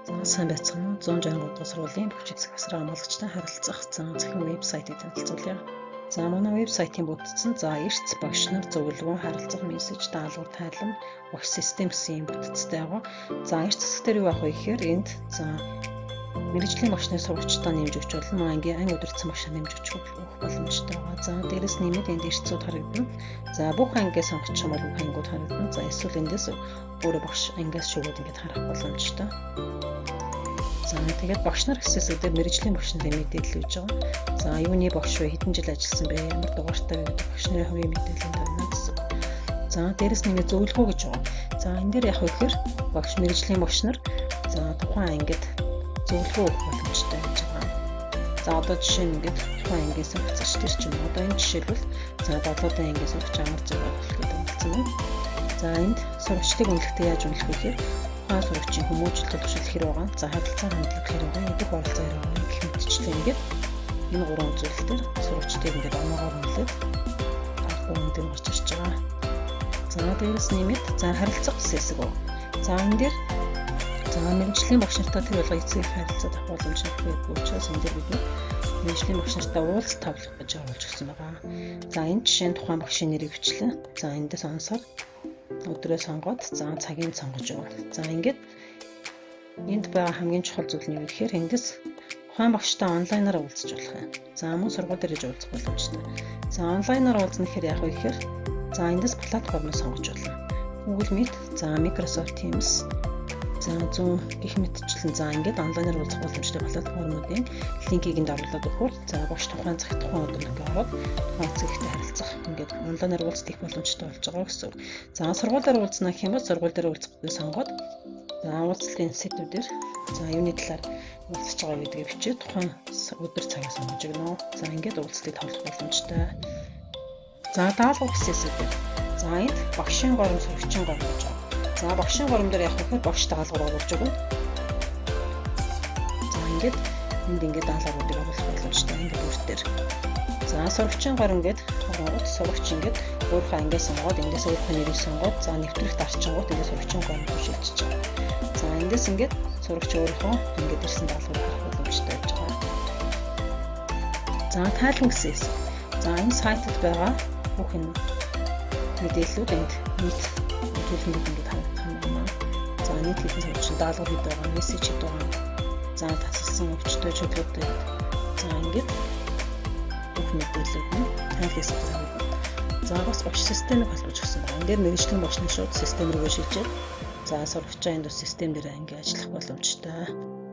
За, сайн байцгаана уу? 163 дугаар сургуулийн бохч эцэг асраа хамгаалагчтай харилцах зан захин вебсайтыг танилцуулъя. За, манай вебсайтын бүтц нь за эрц багш нар, зөвлөгөө, харилцах, мессеж, даалгавар, тайлан, багш систем гэсэн юм бүтцтэй байгаа. За, эрц хэсгээр юу авах вэ гэхээр энд за мэргэжлийн багшны сурагчдаа нэмж өгч болно. Ангийн анги удирдсан багшаа нэмж өгч өгөх боломжтой байгаа. За, дээрэс нэмээд энд эрцүүд харагдана. За, бүх ангиа сонгочих юм бол бүх ангиуд харагдана. За, эсвэл эндээс өөрөө багш ангиас шүүгээд ингээд харах боломжтой. За, тэгээд багш нар гэсэн хэсэг дээр мэргэжлийн багш нарын мэдээлэл өгж байгаа. За, юуны багш вэ, хэдэн жил ажилласан бэ, ямар дугаартай вэ гэдэг багш нарын хувийн мэдээлэл энд байна гэсэн. За, дээрэс нэмээд зөвлөгөө гэж байгаа. За, энэ дээр яг вэ гэхээр багш мэргэжлийн багш нар за тухайн ангид зөвлөгөө өгөх боломжтой гэж байгаа. За, одоо жишээ нь ингээд тухайн ангийн сурагч тэр ч юм уу. Одоо энэ жишээлбэл за долоодын ангийн сурагч амар зөв болох гэдэг үнэлсэн байна. За, энд сурагчдыг үнэлэхдээ яаж үнэлэх вэ гэхээр тухайн сурагчийн хүмүүжил төлөвшил хэр байгаа, за харилцаа хандлага хэр байгаа, идэх оролцоо хэр байгаа гэх мэтчлэн ингээд энэ гурван үзүүлэлтээр сурагчдыг ингээд оноогоор үнэлээд арга дээр гарч ирж байгаа. За, дээрэс нэмээд за харилцах гэсэн хэсэг байна. За, энэ дээр за мэргэжлийн багш нартай тэр болго эцэг их харилцаа авах боломж нөхөйг учраас энэ дээр бид мэргэжлийн багш нартай уулзалт тавлах гэж оруулж өгсөн байгаа. За, энэ жишээ нь тухайн багшийн нэрийг бичлээ. За, эндээс онсоор өдрөө сонгоод за цагийг сонгож өгнө. За, ингээд энд байгаа хамгийн чухал зүйл нь юу гэхээр эндээс тухайн багштай онлайнаар уулзч болох юм. За, мөн сургууль дээр иж уулзах боломжтой. За, онлайнаар уулзна гэхээр яах вэ гэхээр за эндээс платформыг сонгож болно. Google Meet, за Microsoft Teams, за Zoom гэх мэтчлэн за ингээд онлайнаар уулзах боломжтой платформуудын линкийг энд оруулаад өгөхөөр за багш тухайн цагт, тухайн өдөр ингээд ороод тухайн эцэг эхтэй харилцах, ингээд онлайнаар уулзах их боломжтой болж байгаа гэсэн үг. За, сургууль дээр уулзна гэх юм бол сургууль дээр уулзахыг сонгоод за уулзалтын сэдвүүдээр за юуны талаар уулзах байгаа гэдгийг бичээд тухайн өдөр цагаа сонгож өгнө. За, ингээд уулзалтыг тавлах боломжтой. За, даалгавар гэсэн хэсэг дээр. За, энд багшийн горим, сурагчийн горим гэж байна. За, багшийн горим дээр яг гэхээр багш даалгавар оруулж өгнө. За, ингээд энд ингээд даалгавруудыг оруулах боломжтой ингээд бүртээр. За, сурагчийн горим гээд оронгууд сурагч ингээд өөрийнхөө ангиа сонгоод, эндээс өөрийнхөө нэрийг сонгоод, за нэвтрэх дарчингууд ингээд сурагчийн горим руу шилжиж байгаа. За, эндээс ингээд сурагч өөрийнхөө ингээд ирсэн даалгаврыг харах боломжтой байж байгаа. За, тайлан гэсэн хэсэг. За, энэ сайтад байгаа бүх энэ мэдээллүүд энд нийт үзүүлэнгүүд ингээд харагдах юм байна. За, нийт хэдэн сурагч, даалгавар хэд байгаа, мессеж хэд байгаа. За, тасалсан өвчтөй чөлөөтэй. За, ингээд бүх мэдээллүүд нь тайлан хэсэг харагдана. За, бас багш системийг холбож өгсөн байна. Энэ дээр мэргэжлийн багш нар шууд систем рүүгээ шилжээд за сурагчаа энд бас систем дээр ингээд ажиллах боломжтой.